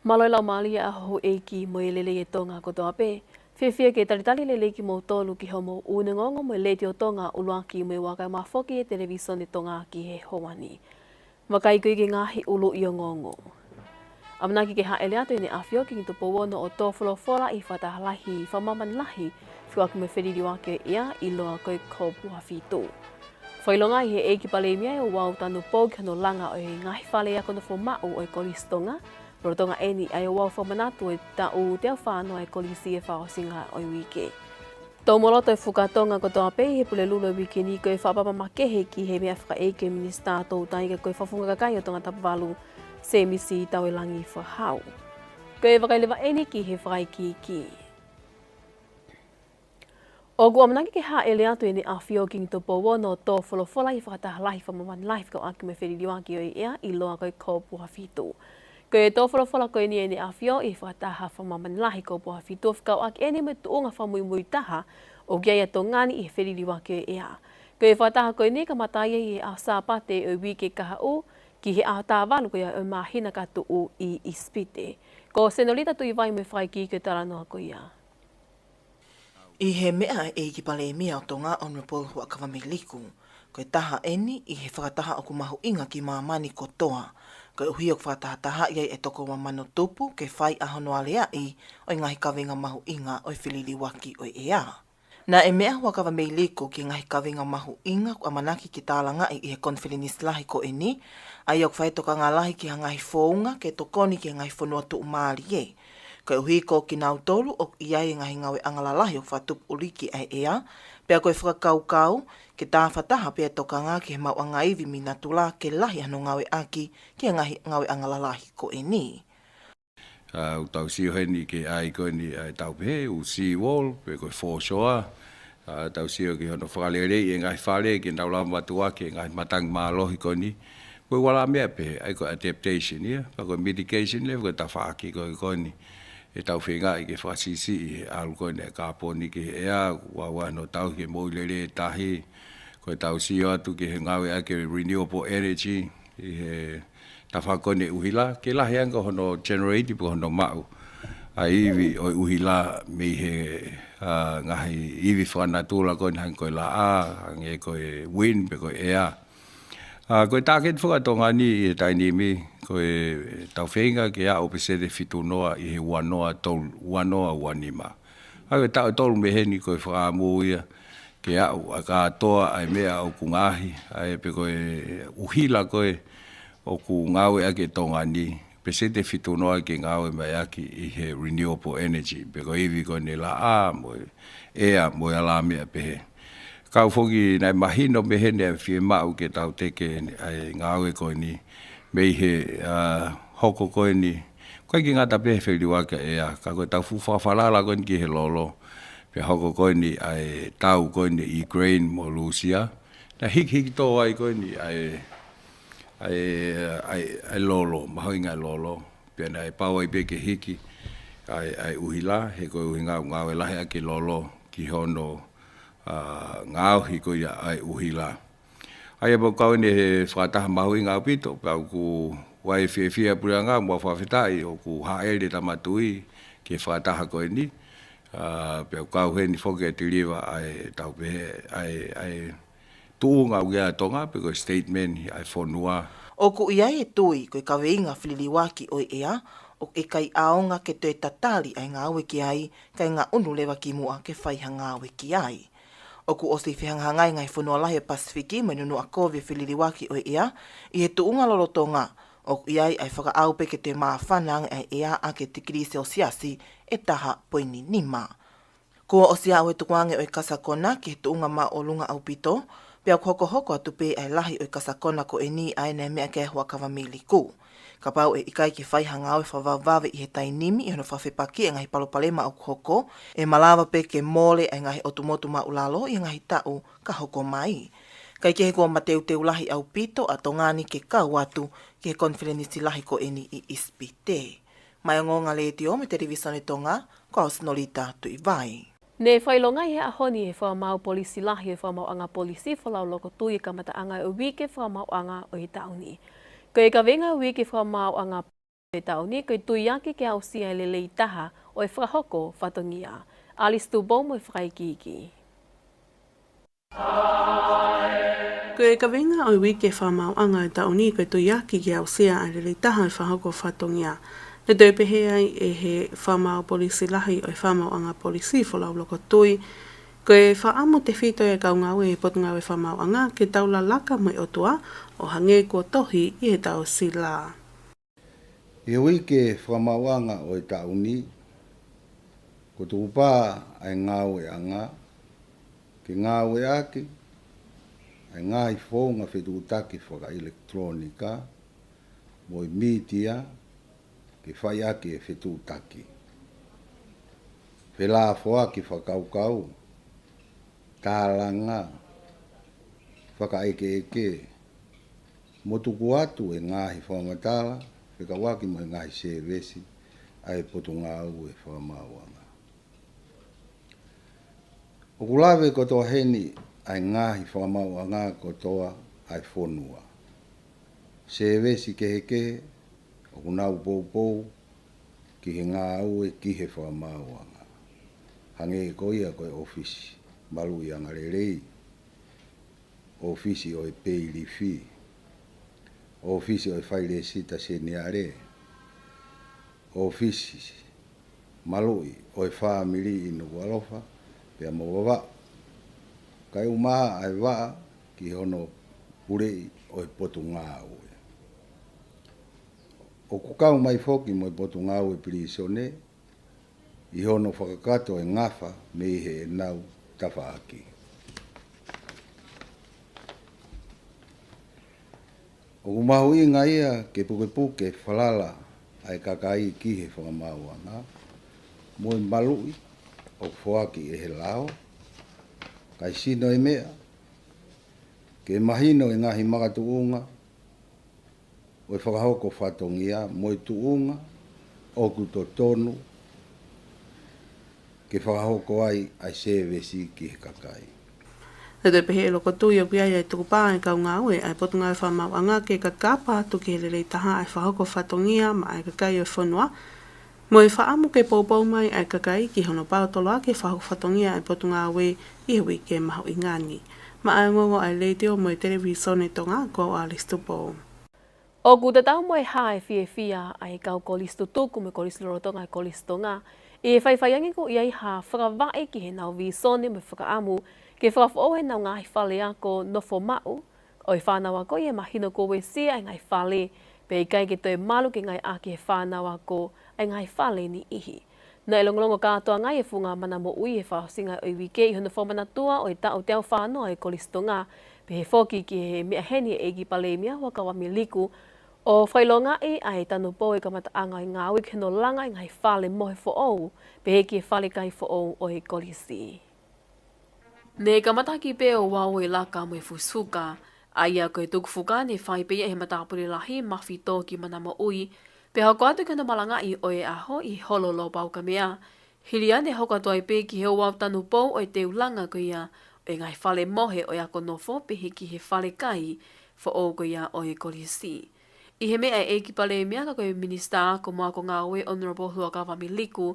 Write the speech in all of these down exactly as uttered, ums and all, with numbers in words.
Mālō e laumālie ʻa houʻeiki mo e lelei ʻa Tonga kotoa pē. Fiefia ke talitali lelei kimoutolu ki hoʻomou ʻū ongoongo mo e Letiō Tonga ʻUluaki mo e Ua kae ʻumaʻā foki e Televisone Tonga ki he houa ni. Vakai ko ia ki he ngaahi ʻuluʻi ongoongo. ʻAmanaki ke hāʻele atu ʻEne ʻAfio Kingi Tupou Ono ʻo tō folofola ʻi he fakataha lahi fakamāmani lahi fekauʻaki mo e feliliuaki ʻo e ʻea, ʻiloa ko e COP uhafitu. Fakaʻilonga ʻe he ʻEiki Palēmia e ouau tanupou ki hono langa ʻo e ngaahi fale ako nofo maʻu ʻo e Kolisi Tonga, lolotonga ʻeni ʻa e ouau fakamanatu ʻo e taʻu teau fā noa ʻa e kolisi ʻi he fakaʻosinga ʻo e uike. Tō mo loto e fuka Tonga kotoa pē ʻi he Pulelulu ʻo e uike ni ko e fakaʻapaʻapa makehe ki he meʻa fakaʻeiki ʻa e Minisitā Toutai ka ko e Fakafofonga Kakai ʻo Tongatapu valu, Sēmisi Tauelangi Fakahau. Ko e vakai leva ʻeni ki he fakaikiiki. ʻOku ʻamanaki ke hāʻele atu ʻEne ʻAfio Kingi Tupou Ono ʻo tō folofola ʻi he fakataha lahi fakamāmani lahi fekauʻaki mo e feliliuaki ʻo e ʻea, ʻiloa ko e COP uhafitu. Ko e tō folofola ko ʻeni ʻa ʻEne ʻAfio ʻi he fakataha fakamāmani lahi COP uhafitu ʻo fekauʻaki ʻeni mo e tuʻunga fakamuimui taha ʻoku ʻi ai ʻa Tonga ni ʻi he feliliuaki ʻo e ʻea. Ko e fakataha ko ʻeni kamata ia ʻi he ʻaho Sāpate ʻo e uike kahaʻu ki he ʻaho taha valu ko ia ʻo e māhina ka tuʻu ʻi ʻIsipite. Ko Senolita Tuʻivai mo e fakaikiiki ʻo e talanoa ko ia. ʻI he meʻa ʻa e ʻEiki Palēmia ʻo Tonga, Honourable Huʻakavameiliku, ko e taha ʻeni ʻi he fakataha ʻoku mahuʻinga ki māmani kotoa, koeʻuhi ʻoku fakatahatahaʻi ai e toko ua mano tupu ke fai ʻa hono aleaʻi ʻo e ngaahi kaveinga mahuʻinga ʻo e feliliuaki ʻo e ʻea. Naʻe meʻa Huʻakavameiliku ki he ngaahi kaveinga mahuʻinga ʻoku ʻamanaki ke tālangaʻi ʻi he konifelenisi lahi ko ʻeni, ʻa ia ʻoku fai e tokanga lahi ki ha ngaahi founga ke tokoni ki he ngaahi fonua tuʻumālie, koeʻuhi ko kinautolu ʻoku ʻi ai e ngaahi ngāueʻanga lalahi ʻoku fakatupu ʻuliʻi ʻa e ʻea, pea ko e fakakaukau ke tāfataha pea tokanga ki he maʻuʻanga ivi mei natula ke lahi hano ngāueʻaki ki he ngaahi ngāueʻanga lalahi ko ʻeni. ʻA, ʻoku tau sio heni ki he ʻai ko ʻeni ʻa e tau pehē ʻū seawall, pe ko e foreshore. ʻA, tau sio ki hono fakaleleiʻi e ngaahi fale ke nau lava matuʻuaki e ngaahi matangi mālohi ko ʻeni. Ko e ua la meʻa pehē, ʻa ia ko e adaptation ia, pea ko e mitigation leva ko e tafaʻaki ko ē ko ʻeni. ʻE tau feingaʻi ke fakasiʻisiʻi e ʻalu ko ʻeni e kāponi ki he ʻea, ua ua no tau ki he moʻui lelei e tahi. Ko e tau sio atu ki he ngāueʻaki e renewable energy, ʻi he tafaʻaki ko ʻeni e ʻuhila, ke lahi ange ko hono generate pe ko hono maʻu ʻa e ivi ʻo e ʻuhila mei he, ʻa, ngaahi ivi fakanatula ko ʻeni hangē ko e laʻā, hangē ko e wind pe ko e ʻea. ʻA, ko e tāketi fakatonga ni ʻi he taimi ni, ko e tau feinga ke aʻu peseti fitu noa ʻi he ua noa tolu, ua noa ua nima. ʻA, ko e taʻu ʻe tolu mei heni ko e fakaʻamu ia, ke aʻu ʻa kātoa ʻa e meʻa ʻoku ngaohi, ʻa e pe ko e ʻuhila ko ē ʻoku ngāueʻaki ʻe Tonga ni, peseti fitu noa ke ngāue mai ʻaki ʻi he renewable energy, pe ko e ivi ko ʻeni laʻā, mo e ʻea, mo e ala meʻa pehē. Kau foki naʻe mahino mei heni ʻa e fiemaʻu ke tau teke ʻa e ngāue ko ʻeni, mei he, ʻa, hoko ko ʻeni, ʻoku ʻikai ke ngata pē he feliliuaki ʻa e ʻea, ka ko e tau fuʻu fakafalala ko ʻeni ki he lolo, pea hoko ko ʻeni ʻa e tau ko ʻeni ʻi Ukraine mo Lūsia, naʻe hikihiki tō ai ko ʻeni ʻa e, ʻa e, ʻa e, ʻa e lolo, mahuʻinga e lolo, pea naʻe pau ai pē ke hiki ʻa e, ʻa e ʻuhila, he ko e ʻuhinga ʻoku ngāue lahi ʻaki e lolo ki hono, ʻa, ngaohi ko ia ʻa e ʻuhila. ʻA ia pea ʻoku kau ʻeni he fakataha mahuʻinga ʻaupito, pea ʻoku ou fiefia Puleʻanga mo fakafetaʻi ʻoku hāʻele Tama Tuʻi ki he fakataha ko ʻeni. ʻA, pea ʻoku kau heni foki e tiliva ʻa e tau pehē, ʻa e, ʻa e tuʻunga ʻoku ʻi ai ʻa Tonga, pe ko e statement ʻa e fonua. ʻOku ʻi ai e tui, ko e kaveinga feliliuaki ʻo e ʻea, ʻoku ʻikai ʻaonga ke toe tatali ʻa e ngāue ki ai, kae ngaʻunu leva ki muʻa ke fai ha ngāue ki ai. ʻOku ʻosi fehangahangai e ngaahi fonua lahi ʻo e Pasifiki mo e nunuʻa kovi e feliliuaki ʻo e ʻea, ʻi he tuʻunga lolotonga, ʻoku ʻi ai ʻa e fakaʻau pē ke toe māfana ange ʻa e ʻea ʻaki e tikilī selesiasi ʻe taha poini nima. Kuo ʻosi aʻu e tukuange ʻo e kasakona ki he tuʻunga māʻolunga ʻaupito, pea ʻoku hokohoko atu pē ʻa e lahi ʻo e kasakona ko ʻeni ʻa ē naʻe meʻa ki ai ʻa Huʻakavameiliku. Kapau ʻe ʻikai ke fai ha ngāue fakavavevave ʻi he taimi ni ʻi hono fakafepakiʻi e ngaahi palopalema ʻoku hoko, ʻe malava pē ke mole ʻa e ngaahi ʻotu motu māʻulalo ʻi he ngaahi taʻu ka hoko mai. Kae kehe kuo mateuteu lahi ʻaupito ʻa Tonga ni ke kau atu ki he konifelenisi lahi ko ʻeni ʻi ʻIsipite. Maʻá e ongoongo ʻa e Letiō mo e Televisone Tonga, ko au Senolita Tuʻivai. Ne fakaʻilongaʻi he ʻaho ni ʻe he Fakamaau Polisi Lahi ʻo e Fakamaauʻanga Polisi Folau Loko Tui e kamataʻanga ʻo e uike fakamaauʻanga ʻo e taʻu ni. Ko e kaveinga ʻo e uike fakamaauʻanga ʻo e taʻu ni ko e tuiaki ke aʻusia e lelei taha ʻo e fakahoko fatongia. Alice Tupou mo e fakaikiiki. Ko e kaveinga ʻo e uike fakamaauʻanga ʻo e taʻu ni ko e tuiaki ke aʻusia e lelei taha ʻo e fakahoko fatongia. Ne toe pehē ai ʻe he fakamaau polisi lahi ʻo e fakamaauʻanga polisi Folau Lokotui, ko e fakaʻamu tefito ʻa e kau ngāue ʻi he Potungāue Fakamaauʻanga ke tau lalaka mo e ʻOtua ʻo hangē kuo tohi ʻi he tau sila. ʻI he uike fakamaauʻanga ʻo e taʻu ni, kuo tukupā ʻa e ngāueʻanga ke ngāueʻaki ʻa e ngaahi founga fetuʻutaki fakaʻilekitulōnika mo e mītia ke fai ʻaki e fetuʻutaki, felāfoaki fakakaukau, tālanga, fakaʻekeʻeke, mo tuku atu e ngaahi fakamatala fekauʻaki mo e ngaahi sēvesi ʻa e Potungāue Fakamaauʻanga. ʻOku lave kotoa heni ʻa e ngaahi fakamaauʻanga kotoa ʻa e fonua. Sēvesi kehekehe ʻoku nau poupou ki he ngāue ki he fakamaauʻanga, hangē ko ia ko e ʻōfisi maluʻi angalelei, ʻōfisi ʻo e peilifi, ʻōfisi ʻo e failesita seniale, ʻōfisi maluʻi ʻo e fāmili ʻi Nukuʻalofa pea mo Vavaʻu, kae ʻumaʻā ʻa e vaʻa ki hono puleʻi ʻo e Potungāue. ʻOku kau mai foki mo e Potungāue Pilīsone ʻi hono fakakakato e ngafa mei heʻenau tafaʻaki. ʻOku mahuʻinga ia ke pukepuke falala ʻa e kakai ki he fakamaauʻanga mo e maluʻi ʻoku foaki ʻe he lao, kae sino e meʻa ke mahino e ngaahi makatuʻunga ʻo e fakahoko fatongia mo e tuʻunga ʻoku totonu ke fakahoko ai ʻa e sēvesi ki he kakai. Ne toe pehē ʻe Lokotui ʻoku ʻi ai ʻa e tukupā ʻa e kau ngāue ʻa e Potungāue Fakamaauʻanga ke kakapa atu ki he lelei taha ʻa e fakahoko fatongia maʻa e kakai ʻo e fonua, mo e fakaʻamu ke poupou mai ʻa e kakai ki hono paotoloaki e fakahoko fatongia ʻa e Potungāue ʻi he uike mahuʻinga ni. Maʻa e ongoongo ʻa e Letiō mo e Televīsone Tonga, ko au Alice Tupou. ʻOku tatau mo e hā e fiefia ʻa e kau kolisi tutuku mo e kolisi lolotonga ʻa e Kolisi Tonga ʻi he faifaiangi ʻoku ʻi ai ha fakavaʻe ki heʻenau vīsone mo e fakaʻamu ke fakafoʻou ʻenau ngaahi fale ako nofo maʻu ʻo e fānau ako, ʻi he mahino kuo uesia ʻa e ngaahi fale pea ʻikai ke toe malu ke ngāueʻaki ʻe he fānau ako ʻa e ngaahi fale niʻihi. Naʻe longolongo kātoanga ʻa e funga mana moʻui ʻi he fakaʻosinga ʻo e uike ʻi hono fakamanatua ʻo e taʻu teau fā noa ʻo e Kolisi Tonga, pehē foki ki he meʻa heni ʻa e ʻEiki Palēmia Huʻakavameiliku ʻo fakaʻilongaʻi ʻa e tanupou ʻo e kamataʻanga ʻo e ngāue ki hono langa ʻa e ngaahi fale mohe foʻou, pehē ki he fale kai foʻou ʻo e kolisi. Ne kamata ʻaki pē ʻo ʻave ʻa e laka mo e fuʻu suka, ʻa ia ko e tuku fuka ne fai pē ia ʻe he matāpule lahi Mafitō ki Mana Moʻui, pea hoko atu ki hono malangaʻi ʻo e ʻaho ʻi he holo Lopaukamea. Hili ia ne hoko atu ai pē ki he ouau tanupou ʻo e teu langa ko ia ʻo e ngaahi fale mohe ʻo e ako nofo pehē ki he fale kai foʻou ko ia ʻo e kolisi. ʻI he meʻa ʻa e ʻEiki Palēmia ka ko e Minisitā Ako mo Ako Ngāue Honourable Huʻakavameiliku,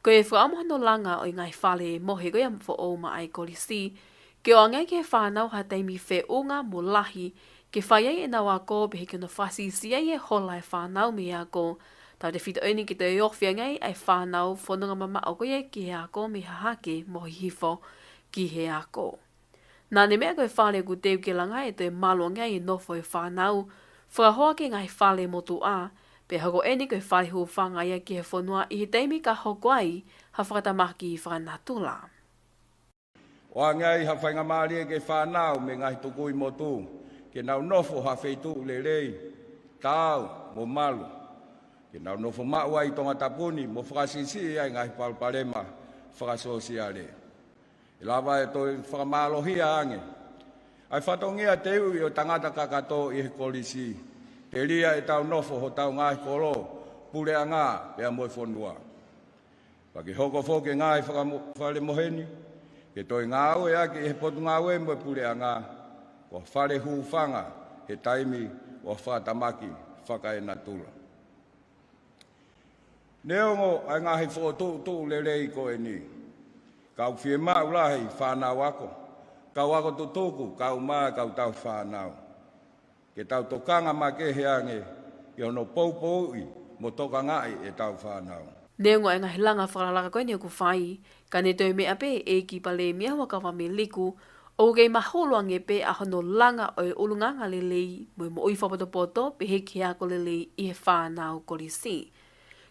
ko e fakaʻamu hono langa ʻo e ngaahi fale mohe ko ia foʻou maʻa e kolisi, ke ʻoange ki he fānau ha taimi feʻunga mo lahi ke fai ai ʻenau ako pehē ki hono fakasiʻisiʻi ai e hola ʻa e fānau mei he ako, tautefito eni ke toe ofi ange ai ʻa e fānau fononga mamaʻo ko ia ki he ako mei he hahake mo hihifo ki he ako. Naʻa ne meʻa ko e fale ʻoku teu ke langa ʻe toe malu ange ai e nofo ʻa e fānau, fakahoa ki he ngaahi fale motuʻa, pea hoko eni ko e fale hūfanga ia ki he fonua ʻi he taimi ka hoko ai ha fakatamaki fakanatula. ʻOange ai ha faingamālie ki he fānau mei he ngaahi tukui motu ke nau nofo ha feituʻu lelei, taau mo malu, ke nau nofo maʻu ai ʻi Tongatapu ni mo fakasiʻisiʻi ai e ngaahi palopalema fakasōsiale. ʻE lava ʻo toe fakamālohia ange ʻa e fatongia teuʻi ʻo e tangata kakato ʻi he kolisi, telia ʻetau nofo hotau ngaahi kolo, puleʻanga pea mo e fonua. Pea ke hoko foki e ngaahi fakamo-, fale mohe ni ke toe ngāueʻaki ʻe he Potungāue mo e Puleʻanga ko ha fale hūfanga he taimi ʻo e fakatamaki fakaenatula. Neongo ʻa e ngaahi fokotuʻutuʻu lelei ko eni, ka ʻoku fiemaʻu lahi fānau ako, kau ako tutuku, kau mai, kau tauhi fānau, ke tau tokanga makehe ange ʻi hono poupouʻi mo tokangaʻi ʻetau fānau. Neongo ʻa e ngaahi langa fakalakalaka ko eni ʻoku fai, ka ne toe meʻa pē ʻe he ʻEiki Palēmia Huʻakavameiliku, ʻoku kei mahulu ange pē ʻa hono langa ʻo e ʻulungaanga lelei mo e moʻui fakapotopoto pehē ki he ako lelei ʻi he fānau kolisi.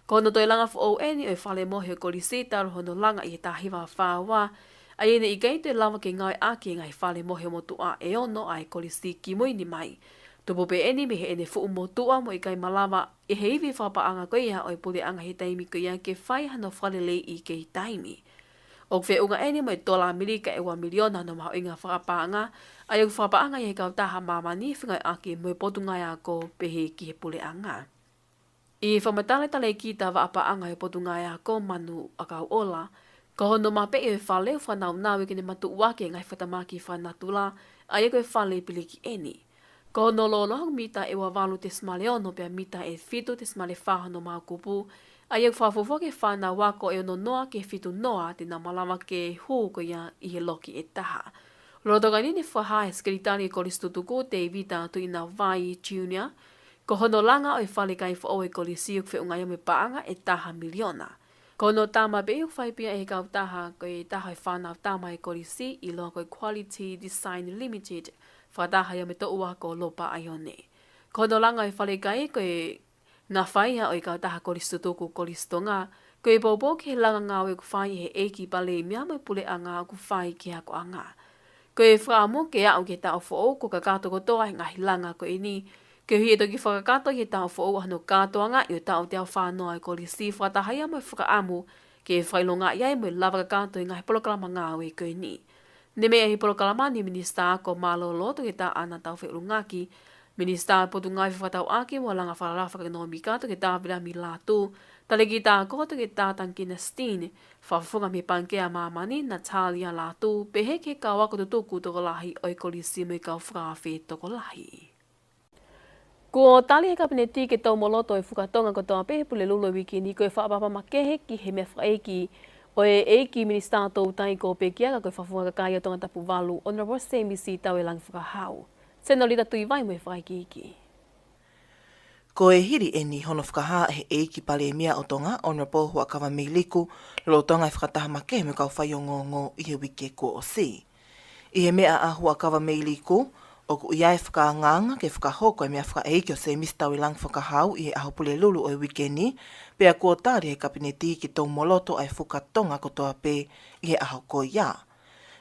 Ko hono toe langa foʻou eni ʻo e fale mohe ʻo e kolisi talu hono langa ʻi he taha hiva fā ua, ʻa ia naʻe ʻikai toe lava ke ngāueʻaki e ngaahi fale mohe motuʻa ʻe ono ʻa e kolisi ki mui ni mai. Tupu pē eni mei heʻene fuʻu motuʻa mo ʻikai malava ʻe he ivi fakapaʻanga ko ia ʻo e puleʻanga he taimi ko ia ke fai hano fakaleleiʻi kei taimi. ʻOku feʻunga eni mo e tola ʻAmelika ʻe ua miliona hono mahuʻinga fakapaʻanga, ʻa ia ʻoku fakapaʻanga ʻi he kautaha māmani fengāueʻaki mo e Potungāue Ako pehē ki he puleʻanga. ʻI he fakamatala ʻa e Talēkita Vaʻa Paʻanga ʻo e Potungāue Ako, Manu ʻAkauʻola, ko hono mapeʻi ʻo e fale ʻoku fakanaunau ia ke ne matuʻuaki e ngaahi fakatamaki fakanatula, ʻa ia ko e fale piliki eni. Ko hono lōloa ʻoku mita ʻe ua valu tesimale ono pea mita ʻe fitu tesimale fā hono maokupu, ʻa ia ʻoku fakafuofua ki he fānau ako ʻe ono noa ki he fitu noa te nau malava ke hū ko ia ʻi he loki ʻe taha. Lolotonga eni ne fakahā ʻe he Sekelitali ʻo e Kolisi Tutuku, Tēvita Tuʻinavai Junior, ko hono langa ʻo e falekai foʻou ʻo e kolisi ʻoku feʻunga ia mo e paʻanga ʻe taha miliona. Ko hono tā mapeʻi ʻoku fai pē ia ʻe he kautaha ko e taha ʻo e fānau tama ʻo e kolisi ʻiloa ko e Quality Design Limited, fakataha ia mo e toʻu ako Lopa ʻAione. Ko hono langa ʻo e falekai ko e ngafa ia ʻo e kautaha Kolisi Tutuku Kolisi Tonga, ko e poupou ki he langa ngāue ʻoku fai ʻe he ʻEiki Palēmia mo e puleʻanga ʻoku fai ki he akoʻanga. Ko e fakaʻamu ke aʻu ki he taʻu foʻou kuo kakato kotoa e ngaahi langa ko eni, koeʻuhi ʻe toki fakakakato ʻi he taʻu foʻou ʻa hono kātoangaʻi ʻo e taʻu teau fā noa ʻo e kolisi, fakataha ia mo e fakaʻamu ke fakaʻilongaʻi ai mo e lava kakato e ngaahi polokalama ngāue ko eni. Ne meʻa ʻi he polokalama ni Minisitā Ako Mālōlō Toketā ʻAna Taufeʻulungaki, Minisitā Potungāue Fefakatauʻaki mo e Langa Falalafa ʻEkonōmika Toketā Viliami Lātū, Talēkita Ako Toketā Tangikina Steen, Fakafofonga mei he Pangikē ʻa Māmani Natalia Lātū, pehē ki he kau ako tutuku tokolahi ʻo e kolisi mo e kau fakaafe tokolahi. Kuo tali ʻe he Kapineti ke toumoloto e Fuka Tonga kotoa pē he Pulelulu ʻo e uike ni ko e fakaʻapaʻapa makehe ki he meʻafakaʻeiki ʻo e ʻEiki Minisitā Toutai kuo pekia ka ko e Fakafofonga Kakai ʻo Tongatapu valu, Honourable Semisi Tauelangi Fakahau. Senolita Tuʻivai mo e fakaikiiki. Ko e hili eni hono fakahā ʻe he ʻEiki Palēmia ʻo Tonga, Honourable Huʻakavameiliku, lolotonga e fakataha makehe mo e kau faiongoongo ʻi he uike kuo ʻosi. ʻI he meʻa ʻa Huʻakavameiliku, ʻoku ʻi ai e fakaangaanga ke fakahoko e meʻafakaʻeiki ʻo Semisi Tauelangi Fakahau ʻi he ʻaho Pulelulu ʻo e uike ni, pea kuo tali ʻe he Kapineti ke toumoloto ʻa e Fuka Tonga kotoa pē ʻi he ʻaho ko ia.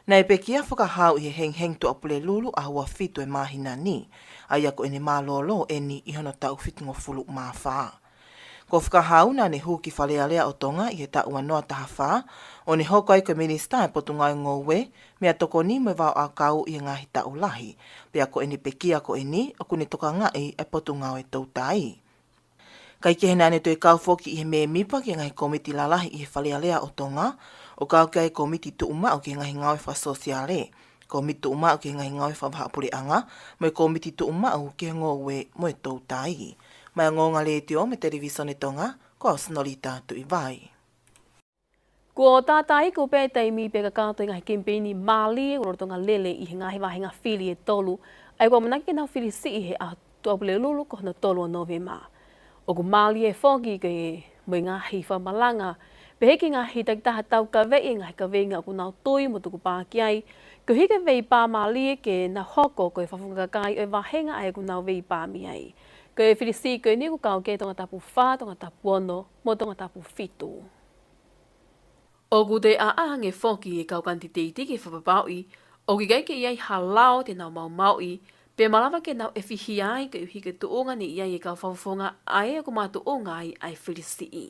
Naʻe pekia Fakahau ʻi he hengihengi Tuʻapulelulu ʻaho ua fitu ʻo e māhina ni, ʻa ia ko ʻene mālōlō eni ʻi hono taʻu fitungofulu mā fā. Ko Fakahau naʻa ne hū ki Fale Alea ʻo Tonga ʻi he taʻu ua noa taha fā, ʻo ne hoko ai ko e Minisitā ʻo e Potungāue Ngoue, Meʻatokoni mo e Vaoʻakau ʻi he ngaahi taʻu lahi, pea ko ʻene pekia ko eni ʻoku ne tokangaʻi e Potungāue Toutai. Kaekehe naʻa ne toe kau foki ʻi he mēmipa ki he ngaahi kōmiti lalahi ʻi he Fale Alea ʻo Tonga, ʻo kau ki ai e Kōmiti Tuʻumaʻu ki he Ngaahi Ngāue Fakasōsiale, Kōmiti Tuʻumaʻu ki he Ngaahi Ngāue Fakavahaʻapuleʻanga, mo e Kōmiti Tuʻumaʻu ki he Ngoue mo e Toutai. Maʻá e Ongoongo Letiō mo e Televīsone Tonga, ko au Senolita Tuʻivai. Kuo tātā iku pē taimi pea kakato e ngaahi kemipeini mālie ʻoku lolotonga lele ʻi he ngaahi vāhenga fili ʻe tolu, ʻa ia ʻoku ʻamanaki ke nau fili siʻi he ʻaho Tuʻapulelulu ko hono tolu ʻo Nōvema. ʻOku mālie foki ke mo e ngaahi fakamalanga, pehē ki he ngaahi takitaha taukaveʻi e ngaahi kaveinga ʻoku nau tui mo tukupā ki ai, koeʻuhi ke veipā mālie ke nau hoko ko e fakafofonga kakai ʻo e vāhenga ʻa ia ʻoku nau veipā mei ai. Ko e fili siʻi ko eni ʻoku kau ki ai Tongatapu fā, Tongatapu ono, mo Tongatapu fitu. ʻOku toe ʻaʻa ange foki e kau kanititeiti ke fakapapauʻi ʻoku ʻikai ke ʻi ai ha lao te nau maumauʻi, pe malava ke nau ʻefihia ai koeʻuhi ko e tuʻunga ne ʻi ai e kau fakafofonga ʻa ē ʻoku makatuʻunga ai ʻa e fili siʻi.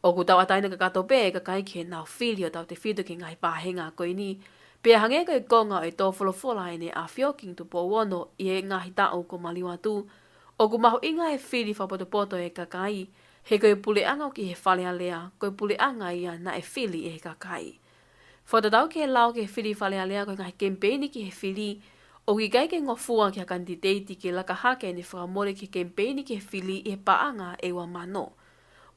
ʻOku tauʻatāina kakato pē e kakai ki heʻenau fili ʻo tautefito ki he ngaahi vāhenga ko eni, pea hangē ko e konga ʻo e tō folofola ʻa ʻEne ʻAfio Kingi Tupou Ono ʻi he ngaahi taʻu kuo maliu atu, ʻoku mahuʻinga e fili fakapotopoto ʻa e kakai, he ko e puleʻanga ʻoku ʻi he Fale Alea, ko e puleʻanga ia naʻe fili ʻe he kakai. Fakatatau ki he lao ki he fili Fale Alea ko e ngaahi kemipeini ki he fili, ʻoku ʻikai ke ngofua ki ha kanititeiti ke laka hake ʻene fakamole ki he kemipeini ki he fili ʻi he paʻanga ʻe ua mano.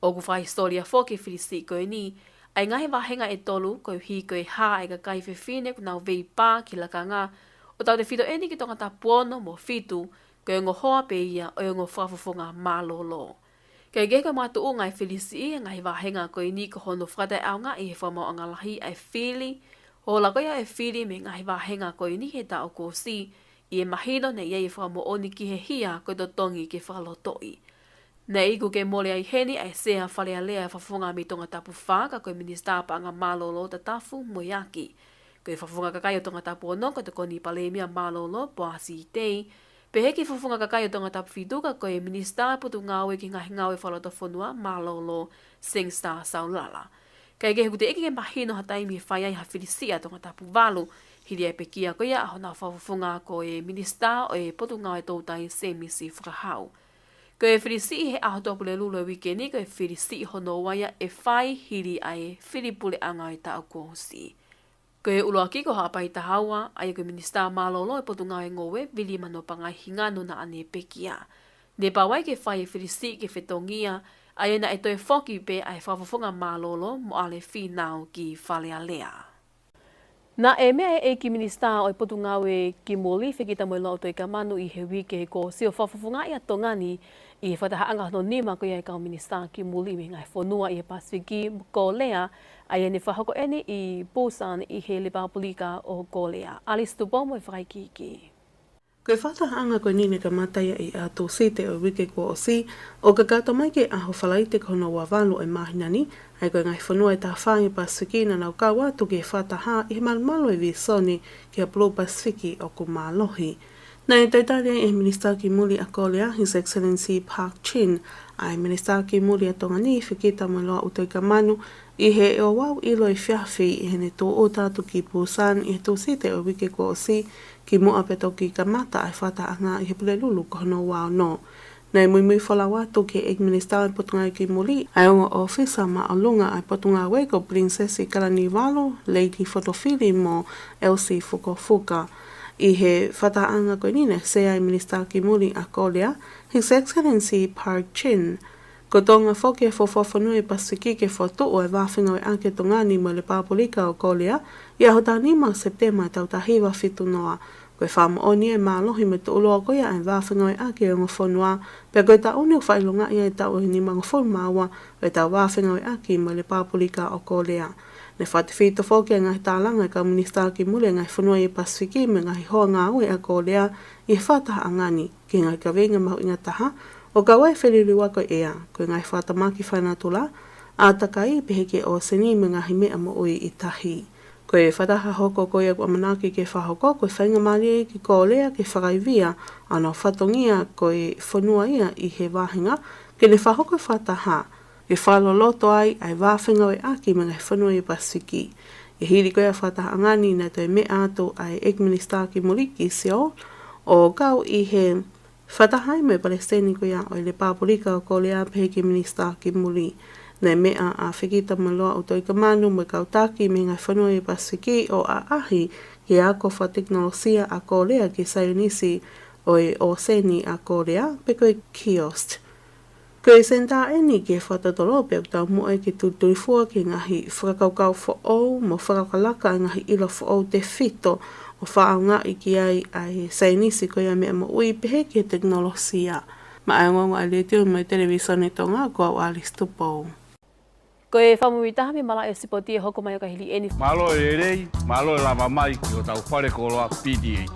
ʻOku fakahisitōlia foki e fili siʻi ko eni ʻa e ngaahi vāhenga ʻe tolu, koeʻuhi ko e hā ʻa e kakai fefine ʻoku nau veipā ki he lakanga, ʻo tautefito eni ki he Tongatapu ono mo fitu, ko e ongo hoa pē ia ʻo e ongo fakafofonga mālōlō. Kae kehe, ko e makatuʻunga e fili siʻi he ngaahi vāhenga ko eni ko hono fakataʻeʻaongaʻi ʻe he Fakamaauʻanga Lahi ʻa e fili, ʻo hoko ko ia e fili mei he ngaahi vāhenga ko eni he taʻu kuo ʻosi, ʻi he mahino naʻe ʻi ai e fakamoʻoni ki he hia ko e totongi ke fakalotoʻi. Naʻe iku ke mole ai heni ʻa e Sea Fale Alea ʻo e Fakafofonga mei Tongatapu fā, ka ko e Minisitā Paʻanga Mālōlō, Tatafu Moeaki. Ko e Fakafofonga Kakai ʻo Tongatapu ono, ko e Tokoni Palēmia Mālōlō, Poasi Tei, pehē ki he Fakafofonga Kakai ʻo Tongatapu fitu, ka ko e Minisitā Potungāue ki he Ngaahi Ngāue Fakalotofonua Mālōlō, Sangster Saulala. Kae kehe, ʻoku teʻeki ke mahino ha taimi ʻe fai ai ha fili siʻi ʻa Tongatapu valu, hili ʻa e pekia ko ia ʻa hona fakafofonga ko e Minisitā ʻo e Potungāue Toutai, Sēmisi Fakahau. Ko e fili siʻi he ʻaho Tuʻapulelulu ʻo e uike ni, ko e fili siʻi hono ua ia ʻe fai hili ʻa e fili puleʻanga ʻo e taʻu kuo ʻosi. Ko e ʻuluaki ko Haʻapai Tahaua, ʻa ia ko e Minisitā Mālōlō ʻo e Potungāue Ngoue, Vili Manopangai Hingano, naʻa ne pekia. Ne pau ai ke fai e fili siʻi ke fetongia, ʻa ia naʻe toe foki pē ʻa e Fakafofonga Mālōlō, Moale Fīnau, ki Fale Alea. Naʻe meʻa e ʻEiki Minisitā ʻo e Potungāue ki Muli, Fekitamoeloa ʻUtoikamanu, ʻi he uike kuo ʻosi ʻo fakafofongaʻi ʻa Tonga ni ʻi he fakatahaʻanga hono nima ko ia ʻa e kau minisitā ki muli mei he ngaahi fonua ʻi he Pasifiki mo Kōlea, ʻa ia ne fakahoko eni ʻi Busan ʻi he Lepāpulika ʻo Kōlea. Alice Tupou mo e fakaikiiki. Ko e fakatahaʻanga ko eni ne kamata ia ʻi he ʻaho Tūsite ʻo e uike kuo ʻosi, ʻo kakato mai ki he ʻaho Falaite ko hono ua valu ʻo e māhina ni, ʻa ia ko e ngaahi fonua ʻe taha fā ʻi he Pasifiki naʻa nau kau atu ki he fakataha ʻi he malumalu ʻo e vīsone ki ha pulou Pasifiki ʻoku mālohi. Naʻe toe tali ai ʻe he Minisitā ki Muli ʻa Kōlea, His Excellency Park Chin, ʻa e Minisitā ki Muli ʻa Tonga ni, Fekitamoeloa ʻUtoikamanu, ʻi he ouau ʻilo efiafi ʻi heʻene tūʻuta atu ki Busan ʻi he Tūsite ʻo e uike kuo ʻosi, kimuʻa pea toki kamata ʻa e fakatahaʻanga ʻi he Pulelulu ko hono ua ono. Naʻe muimui folau atu ki he ʻEiki Minisitā ʻo e Potungāue ki Muli ʻa e ongo ʻōfisa māʻolunga ʻa e Potungāue ko Pilinisesi Kalaniuvalu, Lady Fotofili mo Elsie Fukofuka. ʻI he fakatahaʻanga ko eni naʻe sea ai e Minisitā ki Muli ʻa Kōlea, His Excellency Park Chin. Ko Tonga foki ʻa e fuofua fonua ʻi he Pasifiki ke fokotuʻu ʻa e vā fengāueʻaki ʻa Tonga ni mo e Lepāpulika ʻo Kōlea ʻi he ʻaho taha nima ʻo Sepitema ʻo e taʻu taha hiva fitu noa. Ko e fakamoʻoni e mālohi mo e tuʻuloa ko ia ʻa e vā fengāueʻaki ʻa e ongo fonua, pea ko e taʻu ni ʻoku fakaʻilongaʻi ai e taʻu ʻe nimangofulu mā ua ʻo ʻetau vā fengāueʻaki mo e Lepāpulika ʻo Kōlea. Ne fakatefito foki ʻa e ngaahi tālanga ʻa e kau minisitā ki muli ʻa e ngaahi fonua ʻi he Pasifiki mo e ngaahi hoa ngāue ʻa Kōlea ʻi he fakatahaʻanga ni ki he ngaahi kaveinga mahuʻinga taha, ʻo kau ai e feliliuaki ʻo e ʻea, ko e ngaahi fakatamaki fakanatula, ʻātakai, pehē ki he ʻōseni mo e ngaahi meʻa moʻui ʻi tahi. Ko e fakataha hoko ko ia ʻoku ʻamanaki ke fakahoko, ko e faingamālie ki Kōlea ke fakaivia ʻa hono fatongia ko e fonua ia ʻi he vāhenga, ke ne fakahoko e fakataha ke fakaloloto ai ʻa e vā fengāueʻaki mo e ngaahi fonua ʻi he Pasifiki. ʻI he hili ko ia e fakatahaʻanga ni naʻe toe meʻa atu ʻa e ʻEiki Minisitā ki Muli ki Seoul, ʻo kau ʻi he fakataha ai mo e Palesiteni ko ia ʻo e Lepāpulika ʻo Kōlea pehē ki he Minisitā ki Muli. Naʻe meʻa ʻa Fekitamoeloa ʻUtoikamanu mo e kau taki mei he ngaahi fonua ʻi he Pasifiki ʻo ʻaʻahi ki he ako fakatekinolosia ʻa Kōlea ki he saienisi ʻo e ʻōseni ʻa Kōlea, pe ko e KIOST. Ko e senitā eni ki he fakatotolo pea ʻoku taumuʻa ke tulitulifua ki he ngaahi fakakaukau foʻou mo fakalakalaka ʻa e ngaahi ʻilo foʻou tefito ʻo fakaʻaongaʻi ki ai ʻa e saienisi ko ia meʻa moʻui pehē ki he tekinolosia. Maʻá e ongoongo ʻa e Letiō mo e Televisone Tonga, ko au Alice Tupou. Ko e fakamuimuitaha mei he malaʻe sipoti ʻe hoko mai ʻo ka hili eni. Mālō e lelei, mālō e lava mai ki hotau fale koloa P D H.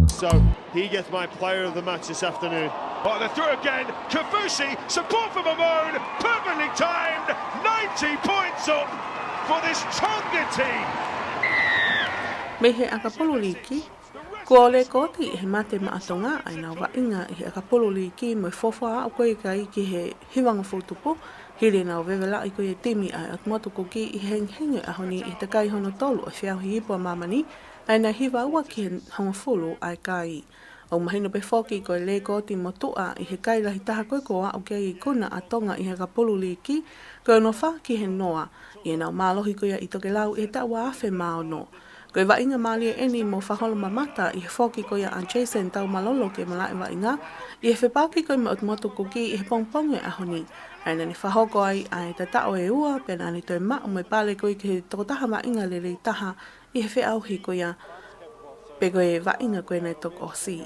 So he gets my player of the match this afternoon. Oh, they're through again. Kaufusi, support from Amon, perfectly timed. Ninety points up for this Tonga team. Mei he ʻakapulu līki, kuo lēkooti ʻe he Mate Maʻa Tonga ʻa ʻenau vaʻinga ʻi he ʻakapulu līki mo e fuofua aʻu ko ia ki he hivangofulu tupu, hili ʻenau vevelaʻi ko ia e timi ʻa e ʻOtu Motu Kuki ʻi he hengihengi ʻo e ʻaho ni ʻi he takai hono tolu ʻo e feʻauhi ipu ʻa māmani, ʻa ia naʻe hiva ua ki he hongofulu ʻa e kai. ʻOku mahino pē foki ko e lēkooti motuʻa ʻi he kai lahi taha ko ē kuo aʻu ki ai e ikuna ʻa Tonga ʻi he ʻakapulu līki, ko e ono fā ki he noa, ʻi heʻenau mālohi ko ia ʻi tokelau ʻi he taʻu ua afe mā ono. Ko e vaʻinga mālie eni mo fakaholo mamata ʻi he foki ko ia ʻa Jason Taumalolo ke malaʻe vaʻinga ʻi he fepaki ko ia mo e ʻOtu Motu Kuki ʻi he pongipongi ʻo e ʻaho ni. ʻA ia naʻa ne fakahoko ai ʻa e tataʻo ʻe ua, pea naʻa ne toe maʻu mo e pale ko ia ki he tokotaha vaʻinga lelei taha ʻi he feʻauhi ko ia, pe ko e vaʻinga ko ia naʻe toki ʻosi.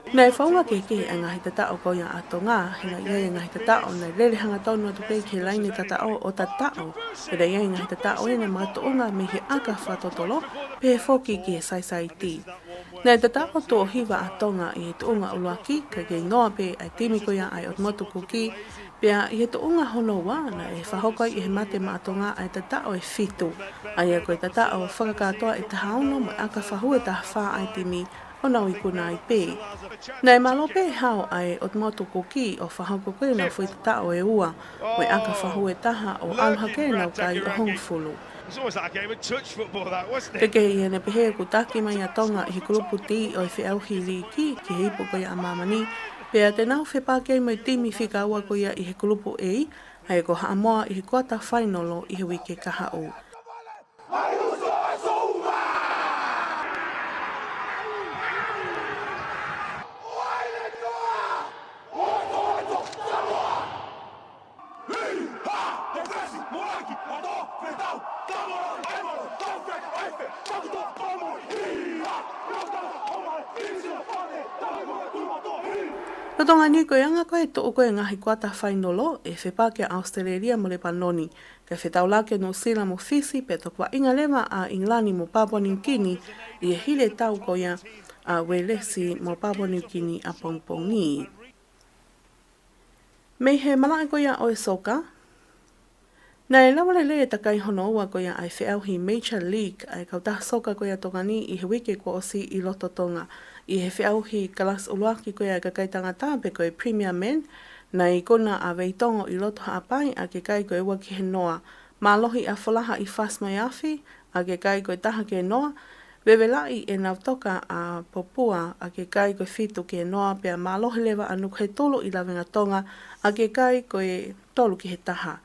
Naʻe founga kehekehe ʻa e ngaahi tataʻo ko ia ʻa Tonga, he naʻe ʻi ai e ngaahi tataʻo naʻe lele hangatonu atu pē ki he laine tataʻo ʻo tataʻo, he naʻe ʻi ai e ngaahi tataʻo ia naʻe makatuʻunga mei he ʻaka fakatotolo, pehē foki ki he saisaiti. Naʻe tataʻo tuʻo hiva ʻa Tonga ʻi he tuʻunga ʻuluaki, ka kei noa pē ʻa e timi ko ia ʻa e ʻOtu Motu Kuki, pea ʻi he tuʻunga hono ua, naʻe fakahoko ai ʻe he Mate Maʻa Tonga ʻa e tataʻo ʻe fitu, ʻa ia ko e tataʻo fakakātoa ʻe taha ono mo e ʻaka fakahū ʻe taha fā ʻa e timi ʻo nau ikuna ai pē. Naʻe mālō pē hao ʻa e ʻOtu Motu Kuki ʻo fakahoko ko ia ʻenau foʻi tataʻo ʻe ua, mo e ʻaka fakahū ʻe taha ʻo ʻalu hake ʻenau kai ʻo hongofulu. It's almost like a game of touch football, that, wasn't it? Kehekehe ia naʻe pehē ʻoku taki mai ʻa Tonga ʻi he kulupu D ʻo e feʻauhi liiki ki he ipu ko ia ʻa māmani, pea te nau fepaki ai mo e timi fika ua ko ia ʻi he kulupu A, ʻa ia ko Haʻamoa ʻi he kuata fainolo ʻi he uike kahaʻu. Lolotonga ni ko e anga ko ē e tuʻu ko ē e ngaahi kuata fainolo, ʻe fepaki ʻa ʻAositelēlia mo Lepanoni, kae fetaulaki ʻa Nuʻusila mo Fisi, pea toki vaʻinga leva ʻa ʻIngilani mo Papua Niu Kini ʻi he hili e tau ko ia ʻa Uēlesi mo Papua Niu Kini ʻapongipongi. Mei he malaʻe ko ia ʻo e soka, naʻe lava lelei e takai hono ua ko ia ʻa e feʻauhi Major League ʻa e kautaha soka ko ia Tonga ni ʻi he uike kuo ʻosi ʻi loto Tonga. ʻI he feʻauhi kalasi ʻuluaki ko ia ʻa e kakai tangata pe ko e Premier Men, naʻe ikuna ʻa Veitongo ʻi loto Haʻapai ʻa e kai ko e ua ki he noa. Mālohi ʻa Folaha ʻi Fasi mo e Afi ʻa e kai ko e taha ki he noa. Vevelaʻi ʻe Nautoka ʻa Popua ʻa e kai ko e fitu ki he noa, pea mālohi leva ʻa Nukuhetulu ʻi Lavengatonga ʻa e kai ko e tolu ki he taha.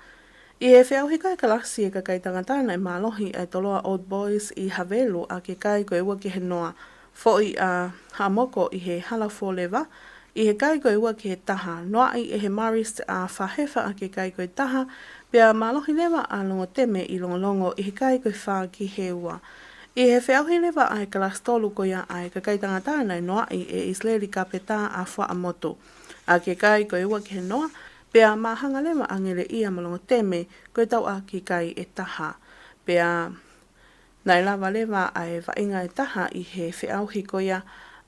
ʻI he feʻauhi ko ē kalasi e kakai tangata naʻe mālohi ʻa e Toloa Old Boys ʻi Havelu ʻa e kai ko e ua ki he noa. Foʻi ʻa Haʻamoko ʻi he Hala Fōleva ʻi he kai ko e ua ki he taha. Noaʻi ʻe he Marist ʻa Fahefa ʻa e kai ko e taha, pea mālohi leva ʻa Longoteme ʻi Longolongo ʻi he kai ko e fā ki he ua. ʻI he feʻauhi leva ʻa e kalasi tolu ko ia ʻa e kakai tangata naʻe noaʻi ʻe ʻIsileli Kapetā ʻa Fuaʻamotu ʻa e kai ko e ua ki he noa, pea māhanga leva ʻa Ngeleʻia mo Longoteme ko e tauʻaki kai ʻe taha. Pea naʻe lava leva ʻa e vaʻinga ʻe taha ʻi he feʻauhi ko ia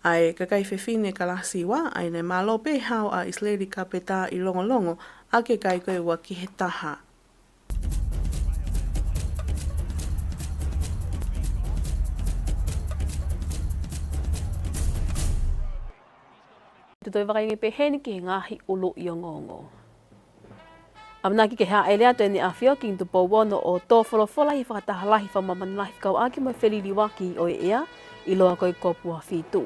ʻa e kakai fefine kalasi ua, ʻa ia naʻe mālō pē hao ʻa ʻIsileli Kapetā ʻi Longolongo ʻa e kai ko e ua ki he taha. Te u toe vakai ange pē heni ki he ngaahi ʻuluʻi ongoongo. ʻAmanaki ke hāʻele atu ʻEne ʻAfio Kingi Tupou Ono ʻo tō folofola ʻi he fakataha lahi fakamāmani lahi fekauʻaki mo e feliliuaki ʻo e ʻea ʻiloa ko e COP uafitu.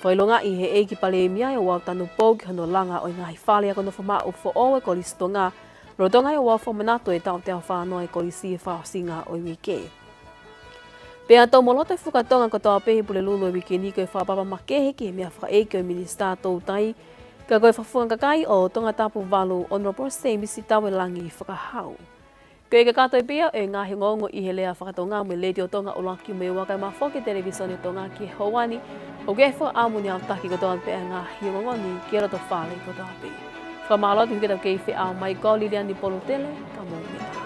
Fakaʻilongaʻi ʻe he ʻEiki Palēmia ʻa Ouau Tanupou ki hono langa ʻo e ngaahi fale ako nofo maʻu foʻou ʻa e Kolisi Tonga, lolotonga ʻa e ouau fakamanatu ʻo e taʻu teau fā noa ʻa e Kolisi ʻi he fakaʻosinga ʻo e uike. Pea tau mo loto e fuka Tonga kotoa pē ʻi he Pulelulu ʻo e uike ni ko e fakapapa makehe ki he meʻafakaʻeiki ʻo e Minisitā Toutai, ka ko e Fakafofonga Kakai ʻo Tongatapu valu, Honourable Semisi Tauelangi Fakahau. Ko e kakato ia pē ʻo e ngaahi ongoongo ʻi he lea faka-Tonga mei he Letiō Tonga ʻuluaki mo e ua kae ʻumaʻā foki e Televīsone Tonga ki he houa ni, ʻoku ʻi ai e fakaʻamu ʻo e autaki kotoa pē ʻa e ngaahi ongoongo ni ki he loto fale kotoa pē. Fakamālō atu ki he tau kei feʻao mai, ko au Liliani Polutele, ka mou meʻa.